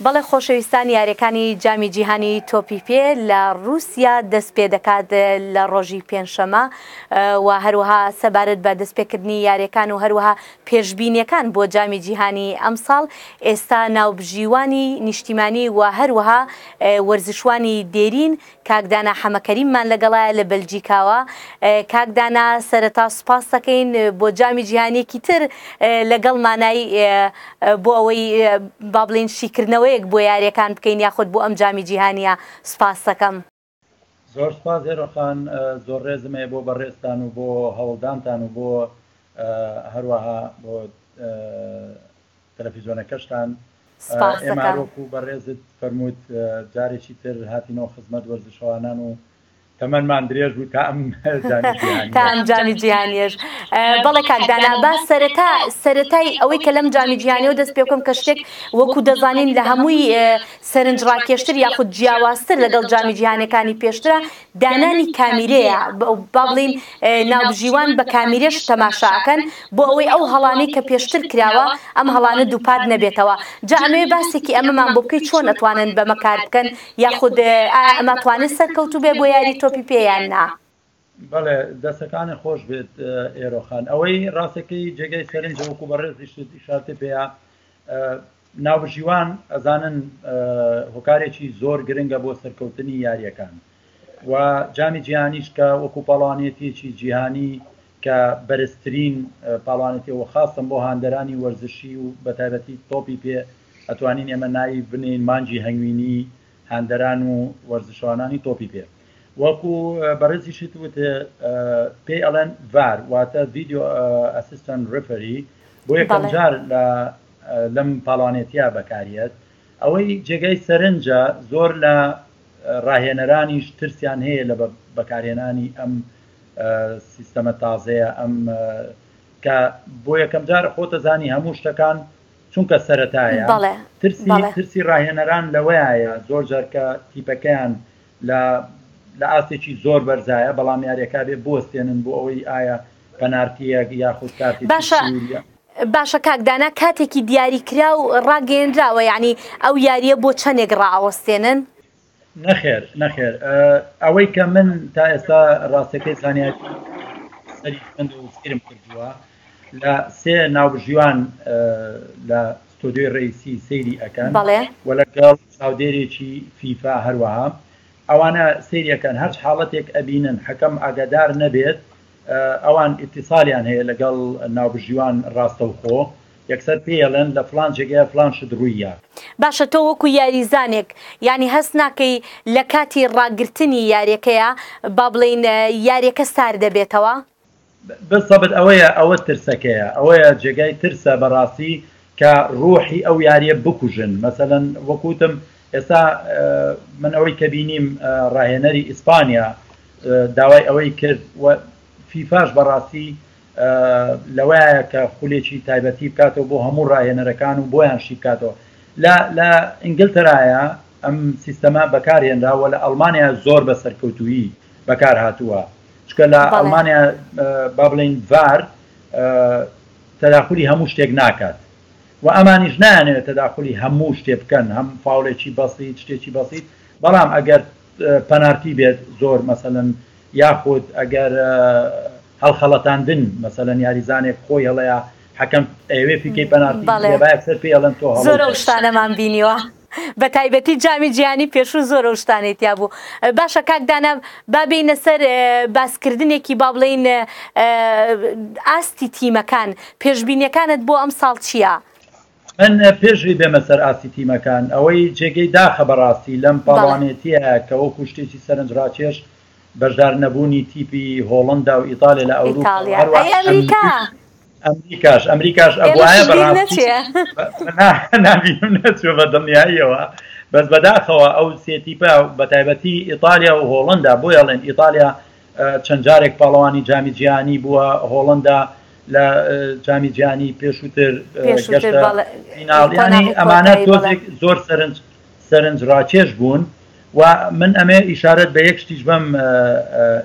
بەڵێ خۆشەویستان یاریەکانی جامی جیهانی تۆپی پێ لە رووسیا دەست پێ دەکات لە ڕۆژی پێنجشەمە و هەروەها سەبارەت بە دەستپێکردنی یاریەکان و هەروەها پێشبینیەکان بۆ جامی جیهانی ئەمساڵ ئێستا ناوبژیوانی نیشتیمانی و هەروەها وەرزشوانی دێرین کاک دانا حەمەکەریممان لەگەڵایە لە بەلجیکاوە. کاک دانا سەرەتا سوپاس دەکەین بۆ جامی جیهانیەکی تر لەگەڵمانای بۆ ئەوەی با بڵێین شیکردنەوەیەک بۆ یاریەکان بکەین یاخود بۆ ئەم جامی جیهانیە سوپاس دەکەم. زۆر سوپاس هێرۆ خان، زۆر ڕێزم هەیە بۆ بەڕێزتان و بۆ هەوڵدانتان و بۆ هەروەها بۆ تەلەفیزۆنەکەشتان. سپاس ئێمە دەکەم. هەروەکو بەڕێزت فەرمووت جارێکی تر هاتینەوە خزمەت وەرزشەوانان و تەمەنمان درێژ بوو تا ئەم جامی تا جیهانیەش. ئەم جامی جیهانیەش. بەڵێ کاک دانا با سەرەتا سەرەتای ئەوەی کە لەم جامی جیهانیەوە دەست پێ بکەم کە شتێک وەکو دەزانین لە هەمووی سەرنجڕاکێشتر یاخود جیاوازتر لەگەڵ جامی جیهانەکانی پێشترە دانانی کامیرەیە با بڵێین ناوبژیوان بە کامیرەش تەماشا ئەکەن بۆ ئەوەی ئەو هەڵانەی کە پێشتر کراوە ئەم هەڵانە دووپات نەبێتەوە جا ئەمەوێ باسێکی ئەمەمان بۆ بکەی چۆن ئەتوانن بەمە کار بکەن یاخود ئایا ئەمە ئەتوانێت سەرکەوتوو بێ بۆ یاری تۆپی پێ یان نا؟ بەڵێ دەستەکانت خۆش بێت ئێرۆ خان ئەوەی ڕاستەکەی جێگای سەرنجە وەکو بەڕێزیشت ئیشارەتی پێیا ناوبژیوان ئەزانن هۆکارێکی زۆر گرنگە بۆ سەرکەوتنی یاریەکان و جامی جیهانیش کە وەکو پاڵەوانێتیەکی جیهانی کە بەرزترین پاڵەوانێتی و خاستم بۆ هاندەرانی وەرزشی و بەتایبەتی تۆپی پێ ئەتوانین ئێمە ناوی بنێین مانگی هەنگوینی هاندەران و وەرزشوانانی تۆپی پێ وەکو بەڕێزیشت وت پێی ئەڵێن ڤار واتە ڤیدیۆ ئەسیستەن ڕفەری بۆ یەکەم جار لە لەم پاڵەوانێتیە بەکاریەت ئەوەی جێگای سەرنجە زۆر لە ڕاهێنەرانیش ترسیان هەیە لە بەکارهێنانی ئەم سیستەمە تازەیە ئەم کە بۆ یەکەم جار خۆتەزانی هەموو شتەکان چونکە سەرەتایە ترسی ترسی ڕاهێنەران لەوەیە زۆر جار کە تیپەکەیان لە لە ئاستێکی زۆر بەرزایە بەڵام یاریەکە بێ بوەستێنن بۆ ئەوەی ئایا پەنارتیەک یاخود کارتێکی باشە سوور یا باشە کاک دانا کاتێکی دیاریکراو ڕاگەیەنراوە یانی ئەو یاریە بۆ چەنێک ڕائەوەستێنن؟ نەخێر نەخێر ئەوەی کە من تا ئێستا ڕاستەکەی زانیاری سەری خوێند و سەیرم کردووە لە سێ ناوبژیوان لە ستۆدیۆی ڕئیسی سەیری ئەکەن بەڵێ. و لەگەڵ چاودێرێکی فیفا هەروەها ئەوانە سەیری ئەکەن هەرچ حاڵەتێک ئەبینن حەکەم ئاگادار نەبێت ئەوان ئیتیسالیان هەیە لەگەڵ ناوبژیوان ڕاستەوخۆ یەکسەر پێی ئەڵێن لە فڵان جێگەیا فڵان شت ڕووییا. باشە تۆ وەکو یاریزانێک یانی هەست ناکەی لە کاتی ڕاگرتنی یاریەکەیا با بڵێین یاریەکە سارد دەبێتەوە؟ بالضبط ئەوەیە ئەوە ترسەکەیە ئەوەیە جێگای ترسە بەڕاستی کە ڕوحی ئەو یاریە بکوژن مەسەلەن وەکو وتم ئێستا من ئەوەی کە بینیم ڕاهێنەری ئیسپانیا داوای ئەوەی کرد و فیفاش بەڕاستی لەوەیە کە خولێکی تایبەتی بکاتەوە بۆ هەموو ڕاهێنەرەکان و بۆیان شی بکاتەوە لە لە ئینگلتەرایە ئەم سیستەمە بەکارهێنرا و لە ئەڵمانیا زۆر بە سەرکەوتوویی بەکار هاتووە چکە لە ئەڵمانیا با بڵێین ڤار تەداخولی هەموو شتێک ناکات و ئەمانیش نایانەوێت تەداخولی هەموو شتێ بکەن هەم فاوڵێکی بەسیت شتێکی بەسیت بەڵام ئەگەر پەنارتی بێت زۆر مەسەلەن یاخود ئەگەر هەڵخەڵەتاندن مەسەلەن یاریزانێک خۆی هەڵەیە حەکەم ئەیەوێ فیکەی پەنارتی بەڵێ بگرێ با یەکسەر پێی ئەڵێن تۆ هەڵەی زۆر ئەو کرد. شتانەمان بینیوە بە تایبەتی جامی جیهانی پێشوو زۆر ئەو شتانەی تیا بوو باشە کاک دانا با بێینە سەر باسکردنێکی با بڵێین ئاستی تیمەکان پێشبینیەکانت بۆ ئەمساڵ چییە؟ من پێشوی بێمە سەر ئاستی تیمەکان ئەوەی جێگەی داخە بەڕاستی لەم پاڵەوانێتیە کە وەکو شتێکی سەرنجڕاکێش بەشدار نەبوونی تیپی هۆڵندا و ئیتالیا لە ئەوروپا و ئیتاڵیا هەروەها ئەی ئەمریکا ئەمریکاش ئەمریکاش ئەبوایە ئێمەشت بیر بەڕاستی نەچێ. نابینم نەچووە بە دڵنیاییەوە بەس بەداخەوە ئەو سێ تیپە بەتایبەتی ئیتالیا و هۆڵندا بۆیە ئەڵێن ئیتالیا چەند جارێک پاڵەوانی جامی جیهانی بووە هۆڵندا لە جامی جیهانی پێشووتر پێشووتر گەشتە بەڵێ فیناڵ یانی قۆناغی ئەمانە کۆتایی بەڵێ. تۆزێک زۆر سەرنج سەرنج ڕاکێش بوون و من ئەمێ ئیشارەت بە یەک شتیش بەم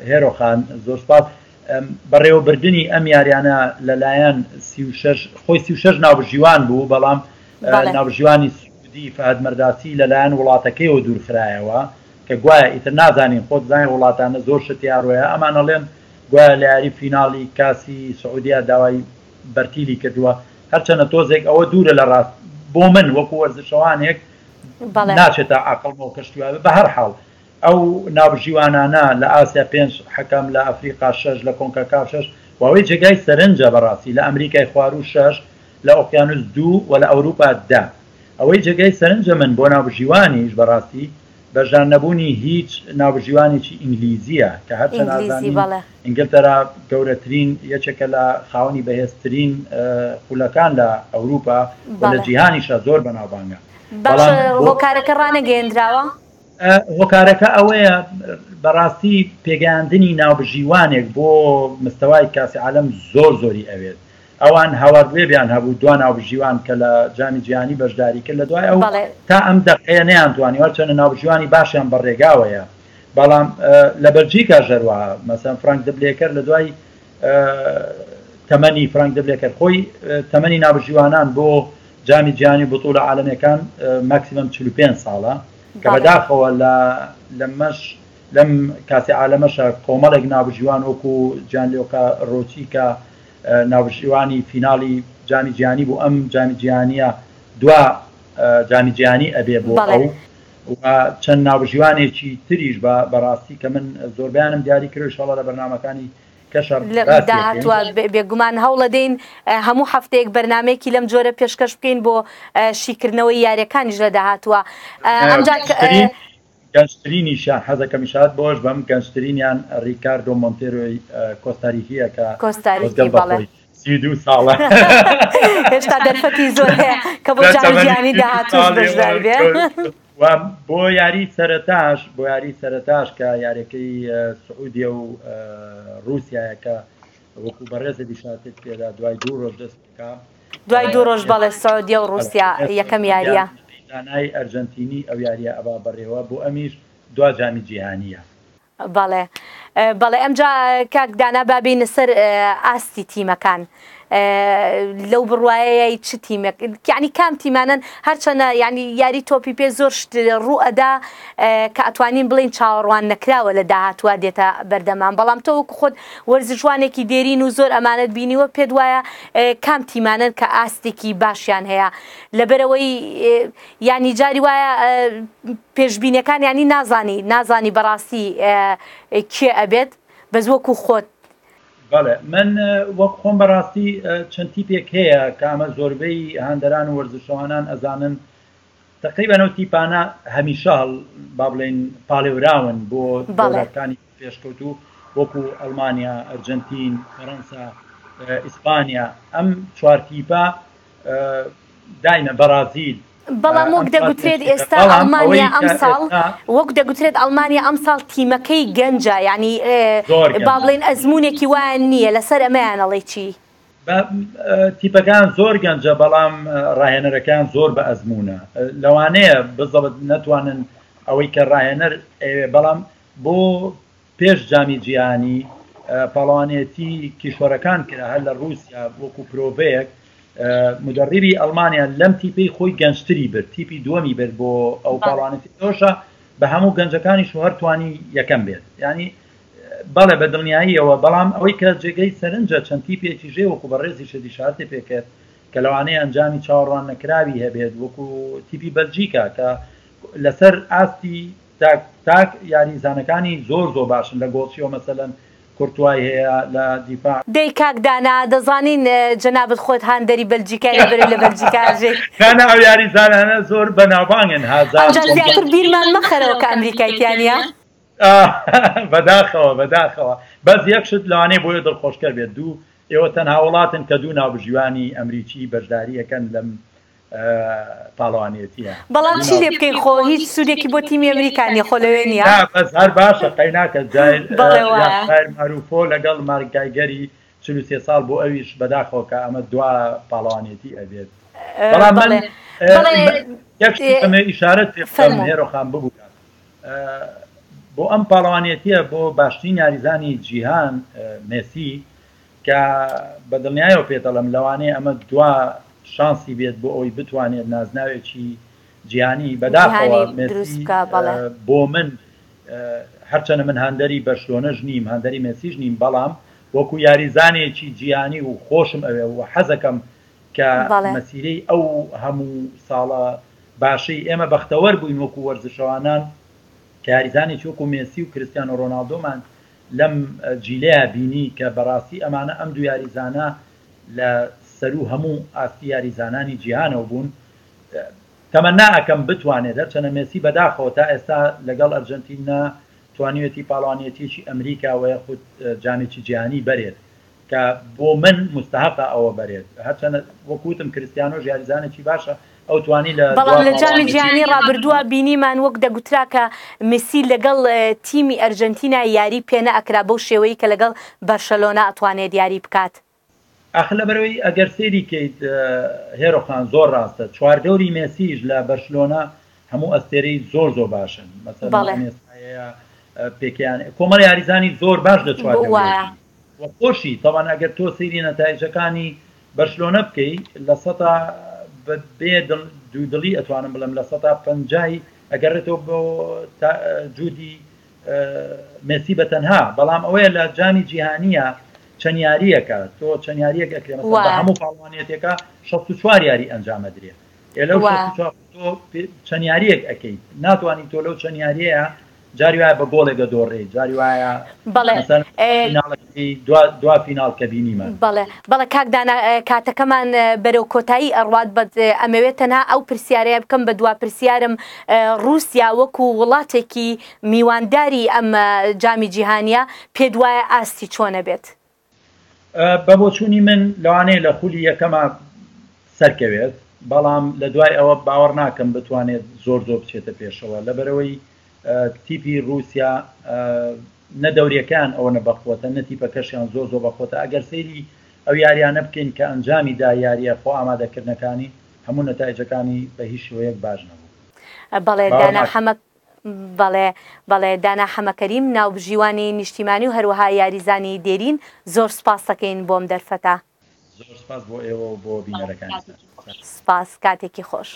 هێرۆ خان زۆر سپاس بەڕێوەبردنی ئەم یاریانە لەلایەن 36 خۆی 36 ناوبژیوان بوو بەڵام بەڵێ. ناوبژیوانی سوید. سعودی فەهد مەرداسی لەلایەن وڵاتەکەیەوە دوورخرایەوە کە گوایە ئیتر نازانین خۆت زانین وڵاتانە زۆر شت تیا ڕۆیە ئەمان ئەڵێن گوایە لە یاری فیناڵی کاسی سعودیە داوای بەرتیلی کردووە هەرچەنە تۆزێک ئەوە دوورە لە ڕاست بۆ من وەکو وەرزشەوانێک ناچێتە عەقڵمەوە کە شتی وابێ بەهەرحاڵ ئەو ناوبژیوانانە لە ئاسیا پێنج حەکەم، لە ئەفریقا شەش، لە کۆنکاکاف شەش و ئەوەی جێگای سەرنجە بەڕاستی لە ئەمریکای خواروو شەش، لە ئۆقیانوس دوو و لە ئەوروپا دە. ئەوەی جێگای سەرنجە من بۆ ناوبژیوانیش بەڕاستی بەشدار نەبوونی هیچ ناوبژیوانێکی ئینگلیزییە کە هەرچەند ئینگلیزی ئازانین بەڵێ. ئینگلتەرا گەورەترین یەکێکە لە خاوەنی بەهێزترین خولەکان لە ئەوروپا و لە بەڵێ. جیهانیشا زۆر بەناوبانگە باشە بەڵام بۆ هۆکارەکە ڕانەگەیەندراوە؟ هۆکارەکە ئەوەیە بەڕاستی پێگەیاندنی ناوبژیوانێک بۆ مستەوای کاسی عالەم زۆر زۆری ئەوێت ئەوان هاوارد وێبیان هەبوو دوا ناوبژیوان کە لە جامی جیهانی بەشداری کرد لە دوای ئەو بەڵێ. تا ئەم دەقەیە نەیانتوانی هەرچەندە ناوبژیوانی باشیان بە ڕێگاوەیە بەڵام لە بەلجیکاش هەروەها مەسەن فرانک دبلێکەر لە دوای تەمەنی فرانک دبلێکەر خۆی تەمەنی ناوبژیوانان بۆ جامی جیهانی و بتوڵە عالەمیەکان ماکسیمەم 45 ساڵە کە بەڵێ. بەداخەوە لە لەمەش لەم کاسی عالەمەشە کۆمەڵێک ناوبژیوان وەکو جانلۆکا ڕۆچی کە ناوبژیوانی فیناڵی جامی جیهانی بوو ئەم جامی جیهانیە دوا جامی جیهانی ئەبێ بۆ بەڵێ. ئەو و چەند ناوبژیوانێکی تریش بە بەڕاستی کە من زۆربەیانم دیاری کرد ئیشاڵڵا لە بەرنامەکانی کەشە لە باسی ئەکەین. داهاتووە بێگومان هەوڵەدەین هەموو هەفتەیەک بەرنامەیەکی لەم جۆرە پێشکەش بکەین بۆ شیکردنەوەی یاریەکانیش لە داهاتووە ئەمجا گەنجترین گەنجترینیشیان حەزەکەم ئیشارەت بەوەش بەم گەنجترینیان ڕیکاردۆ مۆنتێرۆی کۆستاریکییە کە کۆستاریکی خۆزگەم بە بەڵێ خۆی 32 ساڵە. هێشتا دەرفەتی زۆر هەیە کە بۆ لە جامی تەمەنی جیهانی 32 داهاتووش ساڵیەوە بەشدار بێ. و بۆ یاری سەرەتاش بۆ یاری سەرەتاش کە یاریەکەی سعودیە و ڕووسیایە کە وەکو بەڕێزت ئیشارەتت پێدا دوای دوو ڕۆژ دەست پێکا دوای دوو ڕۆژ بەڵێ سعودیە و ڕووسیا یەکەم یاریە. دانای ئەرجەنتینی ئەو یاریە ئەبا بەڕێوە بۆ ئەمیش دوا جامی جیهانیە. بەڵێ بەڵێ ئەمجا کاک دانا با بێینە سەر ئاستی تیمەکان لەو بڕوایەی چ تیمێک یعنی کام تیمانن هەرچەنە یعنی یاری تۆپی پێ زۆر شت ڕوو ئەدا کە ئەتوانین بڵین چاوەڕوان نەکراوە لە داهاتوە دێتە بەردەمان بەڵام تۆ وەکو خۆت وەرزشوانێکی دێرین و زۆر ئەمانەت بینیوە پێت وایە کام تیمانن کە ئاستێکی باشیان هەیە لەبەرەوەی یانی جاری وایە پێشبینەکان ینی نازانی نازانی بەڕاستی کێ ئەبێت بەس وەکو خۆت. بەڵێ من وەک خۆم بەڕاستی چەند تیپێک هەیە کە ئەمە زۆربەی هاندەران و وەرزشەوانان ئەزانن تەقریبەن ئەو تیپانە هەمیشە هەڵ با بڵێین پاڵێوراون بۆ بەڵێ. دەورەکانی پێشکەوتوو وەکو ئەڵمانیا، ئەرجەنتین، فەرەنسا، ئیسپانیا ئەم چوار تیپە دایمە بەڕازیل بەڵام ئەم وەک چوار دەگوترێت تیپە ئێستا بەڵام ئەوەی ئەڵمانیا کە ئەمساڵ ئێستا وەک دەگوترێت ئەڵمانیا ئەمساڵ تیمەکەی گەنجە یانی زۆر با گەنجە بڵێین ئەزموونێکی وایان نییە لەسەر ئەمەیان ئەڵێی چی؟ بە تیپەکان زۆر گەنجە بەڵام ڕاهێنەرەکان زۆر بە ئەزموونە لەوانەیە بزەبت نەتوانن ئەوەی کە ڕاهێنەر ئەیەوێ بەڵام بۆ پێش جامی جیهانی پاڵەوانێتی کیشوەرەکان کرا هەر لە ڕووسیا وەکو پرۆڤەیەک مدەڕیبی ئەڵمانیا لەم تیپەی خۆی گەنجتری برد تیپی دووەمی برد بۆ ئەو پاڵەوانێتی ئەوشە بە هەموو گەنجەکانیش و هەرتوانی یەکەم بێت ینی بەڵێ بە دڵنیاییەوە بەڵام ئەوەی کە جێگەی سەرنجە چەند تیپێکی ژێ وەکو بەڕێزی شەدی شارتێ پێکرد کە لەوانەیە ئەنجامی چاوەڕوان نەکراوی هەبێت وەکو تیپی بەلجیکا کە لەسەر ئاستی تاک تاک یاریزانەکانی زۆر زۆر باشن لە گۆڵچیەوە مەسەلەن کورتوای هەیە لە دیفاع. دەی کاک دانا دەزانین جەنابت خۆت هاندەری بەلجیکای لەبەرەی لە بەلجیکا ئەژێی. نانا ئەو یاریزانانە زۆر بەناوبانگن هازارد ئەوجا زیاتر بیرمان مەخەرەوە کە ئەمریکای تیا نیە. بەداخەوە بەداخەوە بەس یەک شت لەوانەیە بۆیە دڵخۆشکەر بێت دوو ئێوە تەنها وڵاتن کە دوو ناوبژیوانی ئەمریکی بەشداری ئەکەن لەم پاڵەوانێتیە. بەڵام چی لێ بکەین خۆ هیچ سوودێکی بۆ تیمی ئەمریکا نیە خۆ لەوێ نیە. نا بەس هەر باشە قەیناکە جایر بەڵێ وایە. جایر ماروفۆ لەگەڵ مارک گایگەری 43 ساڵ بۆ ئەویش بەداخەوە کە ئەمە دوا پاڵەوانێتی ئەبێت بەڵام من بەڵێ بەڵێ یەک شت دەمەوێ ئیشارەت پێ بکەم فەرموو. هێرۆ خان ببورە بۆ ئەم پاڵەوانێتیە بۆ باشترین یاریزانی جیهان مێسی کە بە دڵنیایەوە پێت ئەڵێم لەوانەیە ئەمە دوا شانسی بێت بۆ ئەوەی بتوانێت نازناوێکی جیهانی بەداخەوە مێسی بۆ من هەرچەنە من هاندەری بەرشلۆنەش نیم هاندەری مێسیش نیم بەڵام وەکو یاریزانێکی جیهانی و خۆشم ئەوێ و حەزەکەم کە مەسیرەی ئەو هەموو ساڵە باشەی ئێمە بەختەوەر بووین وەکو وەرزشەوانان کە یاریزانێکی وەکو مێسی و کریستیانۆ ڕۆناڵدۆمان لەم جیلەیا بینی کە بەڕاستی ئەمانە ئەم دوو یاریزانە لە سەروو هەموو ئاستی یاریزانانی جیهانەوە بوون تەمەنا ئەکەم بتوانێت هەرچەنە مێسی بەداخەوە تا ئێستا لەگەڵ ئەرجەنتین نا توانیوێتی پاڵەوانیەتیەکی ئەمریکا وە یاخود جامێکی جیهانی بەرێت کە بۆ من موستەهەقە ئەوە بەرێت هەرچەنە وەک وتم کریستیانۆش یاریزانێکی باشە ئەو توانی لە بەڵام لە جامی جیهانی ڕابردووە بینیمان وەک دەگوترا کە مسی لەگەڵ تیمی ئەرجەنتینا یاری پێنەئەکرا بەو شێوەی کە لەگەڵ بەرشەلۆنە ئەتوانێت یاری بکات. ئاخر لەبەرئەوەی ئەگەر سەیری کەیت هێرۆ خان زۆر ڕاستە چواردەوری مێسیش لە بەرشلۆنە هەموو ئەستێرەی زۆر زۆر باشن مەسەلەن ئەنێستا هەیە پێکیان کۆمەڵ یاریزانی زۆر باش لە چواردەوریەتی و خۆشی تەوان ئەگەر تۆ سەیری نەتایجەکانی بەرشلۆنە بکەی لە سەتا بێ دوودڵی ئەتوانم بڵێم لە سەتا پەنجای ئەگەڕێتەوە بۆ جودی مێسی بە تەنها بەڵام ئەوەیە لە جامی جیهانیە چەند یاریەکە تۆ چەند یاریەک ئەکرێ مەسەلەن بە هەموو پاڵەوانیەتێکە 64 یاری ئەنجام ئەدرێ ئێ لەو 64 تۆ چەند یاریەک ئەکەیت ناتوانانی تۆ لەو چەند یاریەیە جاری وایە بە گۆڵێک ئەدۆڕێی جاری وایە بەڵێ مەسەلەن فیناڵەکەی دوا دوا فیناڵ کە بینیمان. بەڵێ بەڵێ کاک دانا کاتەکەمان بەرەو کۆتایی ئەڕوات بەس ئەمەوێت تەنها ئەو پرسیارەیە بکەم بە دوا پرسیارم ڕووسیا وەکو وڵاتێکی میوانداری ئەم جامی جیهانیە پێت وایە ئاستی چۆنە بێت؟ بە بۆچوونی من لەوانەیە لە خولی یەکەما سەرکەوێت بەڵام لە دوای ئەوە باوەڕ ناکەم بتوانێت زۆر زۆر بچێتە پێشەوە لەبەرئەوەی تیپی رووسیا نە دەوریەکەیان ئەوەنە بەقوەتە نە تیپەکەشیان زۆر زۆر بەقوەتە ئەگەر سەیری ئەو یاریانە بکەین کە ئەنجامی دا یاریە خۆ ئامادەکردنەکانی هەموو نەتایجەکانی بە هیچ شێوەیەک باش نەبوو بەڵێ باوەڕ دانا ناکەم. حەمە بەڵێ بەڵێ دانا حەمەکەریم ناوبژیوانی نیشتیمانی و هەروەها یاریزانی دێرین زۆر سوپاستەکەین بۆم دەرفەتە. زۆر سوپاس بۆ ئێوە و بۆ بینەرەکانیشتان. سوپاس کاتێکی خۆش.